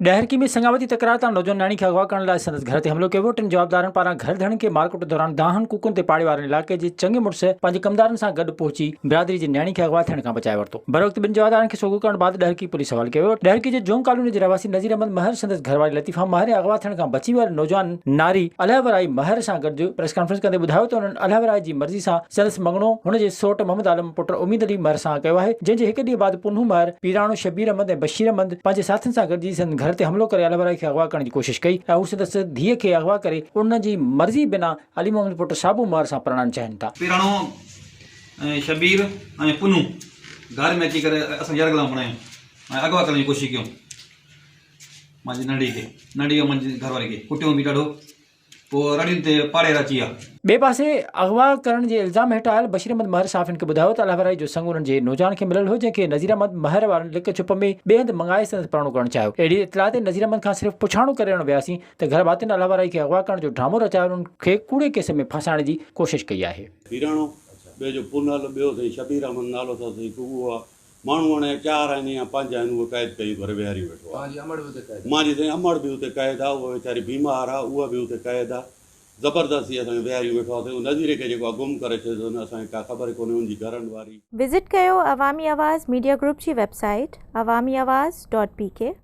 ڏهرڪي ۾ سڱاوتي تڪرار تان نوجوان نياڻي کي اغوا ڪرڻ لاء سندس گهر تي حملو ڪيو ويو، ٽن جوابدارن پاران گهر ڌڻين کي مارڪٽ دوران دانهن ڪوڪن تي پاڙي وارن علائقي جي چڱي مڙس پنهنجي ڪمدارن سان گڏ پهچي برادري جي نياڻي کي اغوا ٿيڻ کان بچائي ورتو. بروقت ٻن جوابدارن کي سوگهو ڪرڻ بعد ڏهرڪي پوليس حوالي ڪيو ويو. ڏهرڪي جي جونگ ڪالوني جي رهواسي نذير احمد مهر سندس گهرواري لطيفه مهر ۽ اغوا ٿيڻ کان بچي ويل نوجوان ناري الهه ورائي مهر سان گڏ پريس ڪانفرنس ڪندي ٻڌايو ته انهن الهه ورائي جي مرضي سان سندس مڱڻو هن جي سوٽ محمد عالم پٽ اميد علي مهر سان ڪيو آهي، جنهن جي هڪ ڏينهن بعد پنهون مهر، پيراڻو شبير احمد ۽ بشير احمد پنهنجي ساٿين سان گڏجي سندن گهر تي حملو ڪري الهورائي کي اغوا ڪرڻ جي ڪوشش ڪئي ۽ هو سندس ڌيء کي اغوا ڪري ان جي مرضي بنا علي محمد پٽ صابو مهر سان پرڻائڻ چاهين ٿا. پيراڻو ۽ شبير ۽ پنهون گهر ۾ اچي ڪري اسان کي يرغلام بڻايو ۽ اغوا ڪرڻ جي ڪوشش ڪيون مانجي ننڍي کي ننڍي ۽ منهنجي گهر واري کي ڪٽيون به ڏاڍو. پوء رڙين تي پاڙير اچي ويا. ٻئي پاسي اغوا ڪرڻ جي الزام هيٺ آيل بشير احمد مهر صحافين کي ٻڌايو ته الهورائي جو سڱ انهن جي نوجوان کي مليل هو جنهن کي نذير احمد مهر وارن لڪ ڇپ ۾ ٻئي هنڌ مڱائي سندس پرڻو ڪرڻ چاهيو اهڙي اطلاع تي نذير احمد کان صرف پڇاڻو ڪري رهڻ وياسين ته گهر ڀاتين الهورائي کي اغوا ڪرڻ جو ڊرامو رچائي انهن کي ڪوڙي ڪيس ۾ ڦاسائڻ جي ڪوشش ڪئي آهي. پيراڻو، ٻئي جو پنهل، ٻيو سائين شبير احمد نالو اٿس هڪ اهو آ. ماڻهو هاڻي چار آهن يا پنج آهن اهي قيد ڪيون گهر ويهاريون ويٺو آهي. توهان جي امڙ به اتي قيد آهي. مانجي سائين امڙ به اتي قيد آهي اها ويچاري بيمار آهي اها به اتي قيد آهي زبردستي اسان کي ويهاريون ويٺو آهي سائين اهو نظيري کي جيڪو آهي گم ڪري ڇڏيو اٿن اسان کي ڪا خبر ئي ڪونهي ان جي گهرن واري وزٽ ڪيو عوامي آواز ميڊيا گروپ جي website Awami Awaz dot P K.